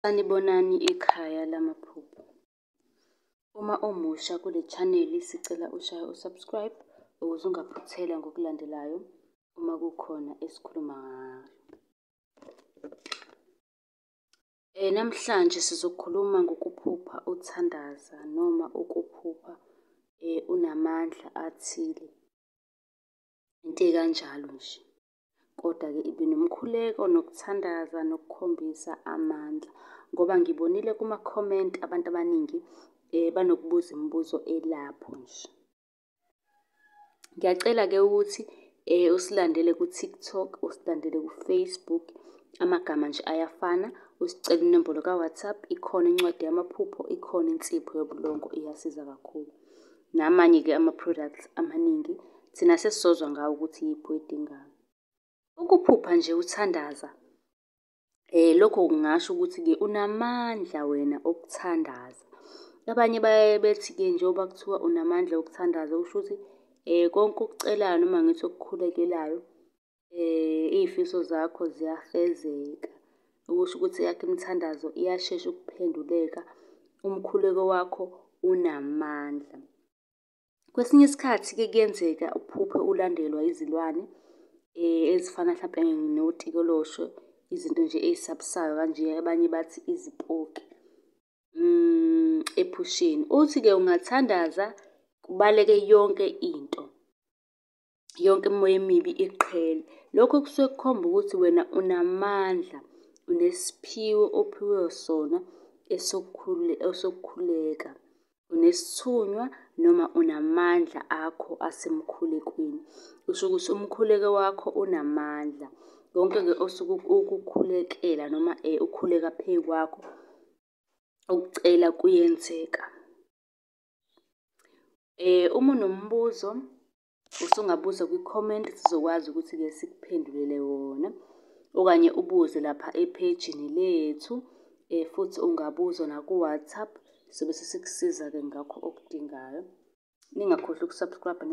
Sanibonani ekhaya lamaphupho. Uma umusha kule chaneli sicela ushaye u-subscribe ukuze ungaphuthelwa ngokulandelayo uma kukhona esikhuluma ngalo. Namhlanje sizokhuluma ngokuphupha uthandaza noma ukuphupha unamandla athile, into ekanjalo nje. Koda-ke ibe nomkhuleko, nokuthandaza, nokukhombisa amandla. Ngoba ngibonile kuma-comment abantu abaningi banokubuza imibuzo elapho nje. Ngiyacela-ke ukuthi usilandele ku-TikTok, usilandele ku-Facebook, amagama nje ayafana. Usicele inombolo ka-WhatsApp, ikhona incwadi yamaphupho, ikhona insipho yobulongo iyasiza kakhulu. Namanye-ke ama-products amaningi, thina sesizozwa ngawe ukuthi iyiphi oyidingayo. Ukuphupha nje uthandaza, lokho kungasho ukuthi-ke unamandla wena okuthandaza. Abanye bayaye bethi-ke njengoba kuthiwa unamandla okuthandaza kushuthi konke okucelayo noma ngithi okukhulekelayo, iy'fiso zakho ziyafezeka. Okusho ukuthi eyakho imithandazo iyashesha ukuphenduleka, umkhuleko wakho unamandla. Kwesinye isikhathi-ke kuyenzeka uphuphe ulandelwa izilwane ezifana hlampe notikoloshe, izinto nje ey'sabisayo kanje, abanye bathi izipoki ephusheni. Uthi-ke ungathandaza kubaleke yonke into, yonke imimoya emibi iqhele. Lokho kusuke kukhomba ukuthi wena unamandla, unesiphiwo ophiwe sona esokukhuleka. Unesithunywa noma unamandla akho asemkhulekweni. Kusho ukuthi umkhuleko wakho unamandla. Konke-ke osuke ukukhulekela noma ukhuleka phekwakho, ukucela kuyenzeka. Uma unombuzo usungabuza kwi-comment sizokwazi ukuthi-ke sikuphendulele wona. Okanye ubuze lapha ephejini lethu, futhi ungabuza naku-WhatsApp, sobe sesikusiza-ke ngakho okudingayo. Ningakhohlwa uku-subscribe .